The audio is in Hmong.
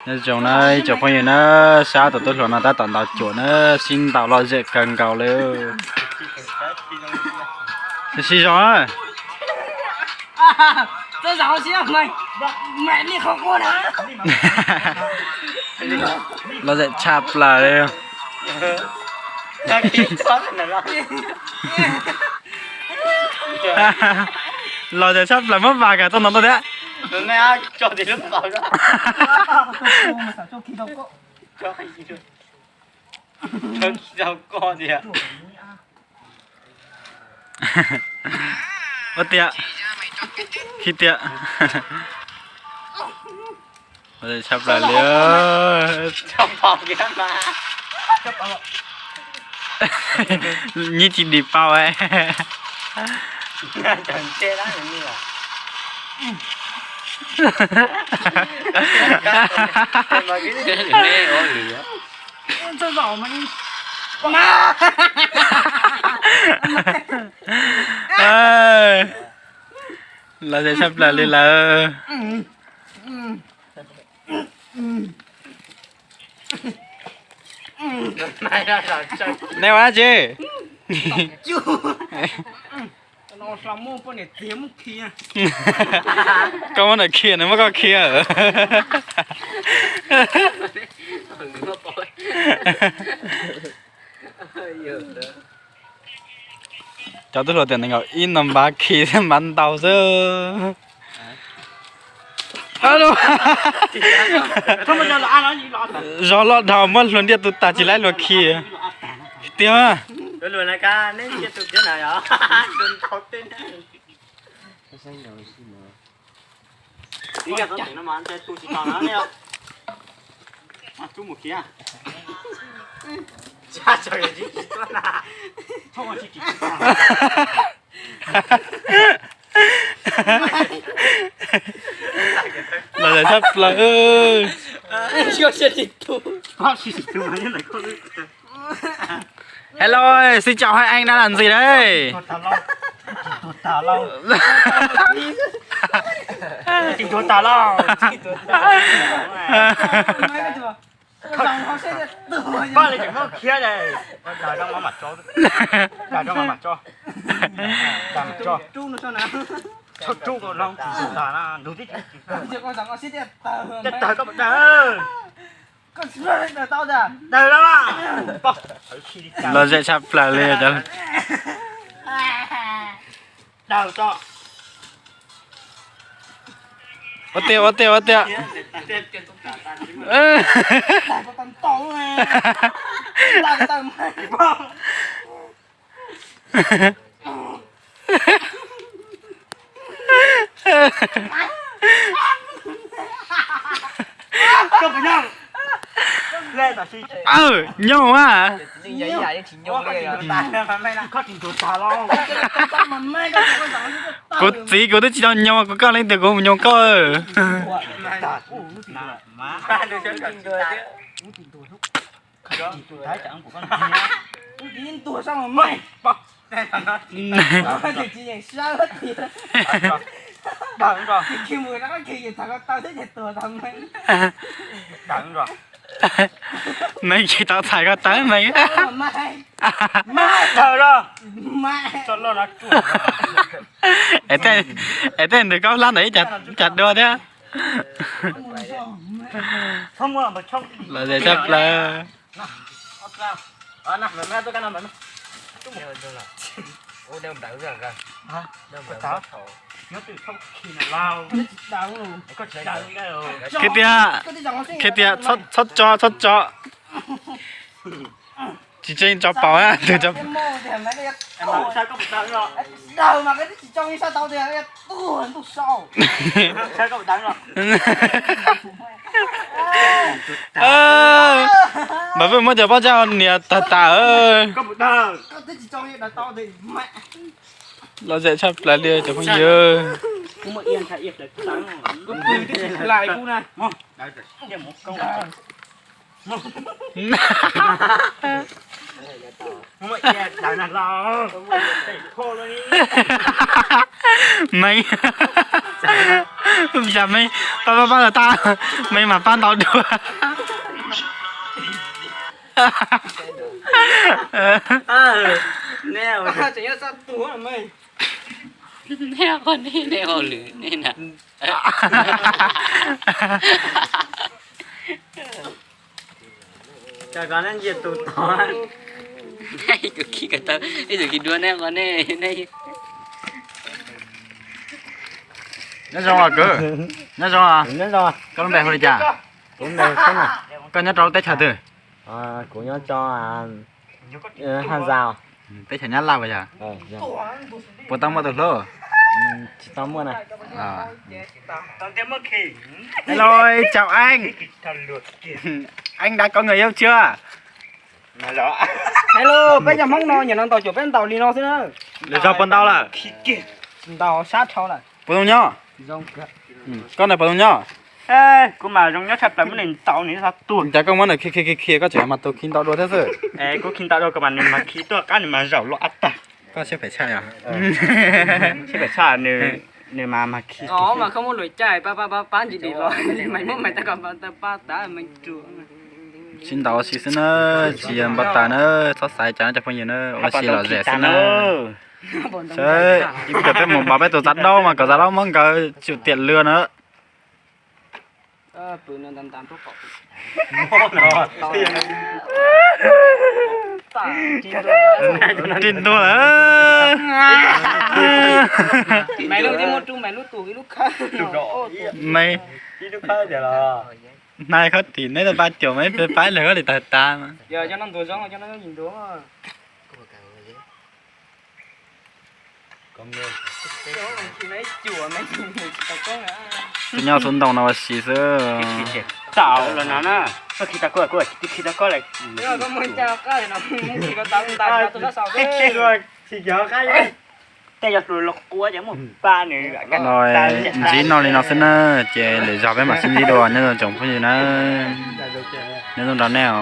Nyob zoo na ib tsoom phooj ywg na, sab tus tub hluas no tab tom ntaus cuam na, sib ntaus lom zem kawg nkaus li. Sib zog. Lom zem tshaj plaws li. Lom zem tshaj plaws muab vas kawg tau no tau thiab. Ua tiag, khib tiag. Tshaj plaws li. Nyiv tsis dim paus. Lom zem tshaj plaws li lawm. Neb ua dab tsi? Koj muab nws khi, nws muab koj khi. Cov tub hluas tiam nees nkaum ib no npav khi thiab npav ntaus xwb. Zog loj dhau muab hluas ntiaj tug tag tsis laib luag khi tiag. Lom zem tshaj plaws. Hello, xin chào hai anh đang làm gì đấy? Lom zem tshaj plaws li. Ua tiag, ua tiag, ua tiag. Nyob a. Kuv txiv kuv twb tsis tau nyob, kuv koj leej twg kuv mus nyob koj. Meej tsis tau txhais koj tawv meej. Es tej ntawd koj hlab ntawm ib cag dua thiab. Lom zem tshaj plaws. Khiav tiag, khiav tiag, txhob tso, txhob tso. Tsis tso yeej tso paus na. Npawg Vwj muab cov pob zeb nias tag tas. Lom zem tshaj plaws li cov phooj ywg. Meej, yog Meej pab pab pab lawm tag, Meej mas pab ntau dua. Nej qhov nej, nej qhov lwm nej na. Cov ko nej ntsia tus tod. Ib tug khi ko taw, ib tug khi dua nej qhov nej, nej. Nyob zoo os kwv. Nyob zoo os. Koj lub npe hu li cas? Koj nyob rau lub teb chaws twg? Kuv nyob rau Haj Zaus. Teb chaws Nyab Laj puas yog? Puas tau muaj tus hlub? Tsis tau muaj na. Hello, chào anh. Anh đã có người yêu chưa? Hello, peb cov Hmoob no nyiam no ntaus cuam peb ntaus li no xwb na. Lwm zaus puas ntaus lawm? Ntaus sab dhau lawm. Puas zoo nyob? Koj ntawd puas zoo nyob? Kuv mas zoo nyob tshaj plaws, muab nws ntaus nws xav tuag. Cas koj muab nws khi khi khi khi koj tseem mas tus khi ntau dua thiab xwb. Kuv khi ntau dua ko mas nws mas khi tuaj qab nws mas zaum los ab tag. Koj siab phem tshaj yom? Siab phem tshaj, nws mas mas khi. Os mas koj muab luam caij pab pab pab pab ntsis dim los mas muab mas tau kom pab tau pab tas mas tsuas. Sib ntaus ua si xwb na, tsis yog npau taws na, txhob xaiv cas na cov phooj ywg na, ua si lom zem xwb na. Seb ib pliag peb mus npaj peb tus txav daub mas kom txav daub muab nkawd tsum tiam lwm na. Ris ntua lawm. Maiv, hnai khaub ris neb tau pab cuam maiv peb pab lawm koj li tawg tas. Tus nyob xub ntoo no ua si xwb. Tau los no na, koj khi tau kuv, kuv khi tau koj lawm. Tej yog hluas los quav ces muaj pab nws. Ntxiv no li no xwb na, ces lwm zaus peb mam sib ntsib dua, nyob zoo tsoom phooj ywg na. Nyob zoo rau nej os.